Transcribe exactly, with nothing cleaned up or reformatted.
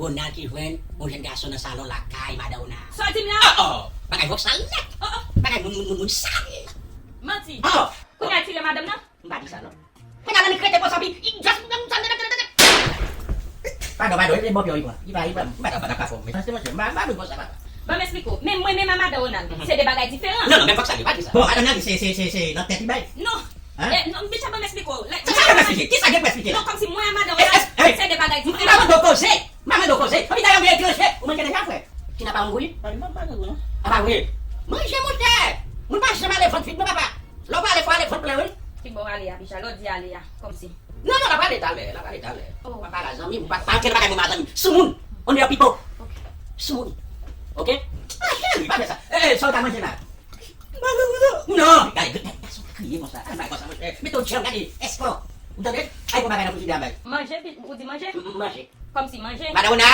Ronald ki jwenn yon jèn gason nan salon lakay madan Ronald. Sa w di m la? Oh, oh, bagay vòksal nèt. Oh, oh. Bagay moun, moun, moun, moun sal. Manti. Oh. Kounye a tire madanm nan? M pa di sa non. Kounye a nan li krete konsa pi. Just m sa. Padon, padon, e bòpyò li pran. Li pa, li pa, m pa ta, pa ta ka fò. Men sa se monchè, m pa, m pa vin konsa papa. Ban m esplike w. Men mwen menm a madan Ronald, se de bagay diferan. Non, non, men fòk sa li pa di sa. Bon, madan Ronald se, se, se, se nan tèt li bay. Non. Hein? Eh, non, Bicha, ban m esplike w. Sa, sa, ban m esplike. Kisa gen pou esplike? Non, kòmsi mwen a madan Ronald, se de bagay diferan. M pa mande w koze. M pa mande w koze. Anpi dayè ou gen etranje. Ou manje deja, frè? Ki nan pa yon gouli? Apa vre? Manje, monchè. Moun pa janm ale vant vid non, papa. Lè w prale, fò ale vant plen, wi. Ki bò w ale a, Bicha? Lè w di ale a, kòmsi. Non, non, l ap ale talè, l ap ale talè. Oh. Pa pale a zanmi m, pa, pa antre nan bagay mwen, ma zanmi. Soumoun, on your people. Ok. Soumoun. Ok? Ah, cheri, pa fè sa. Eh, eh, sa w ta manje la? Non, gade, gade, gason ka kriye konsa. Al bay konsa, monchè. Mete w djanm, gade, èspò. Ou tande? Ay, bon bagay nan frijidyè a bay. Manje, pi, ou di manje? M, m, manje. Kòmsi manje. Madan Ronald,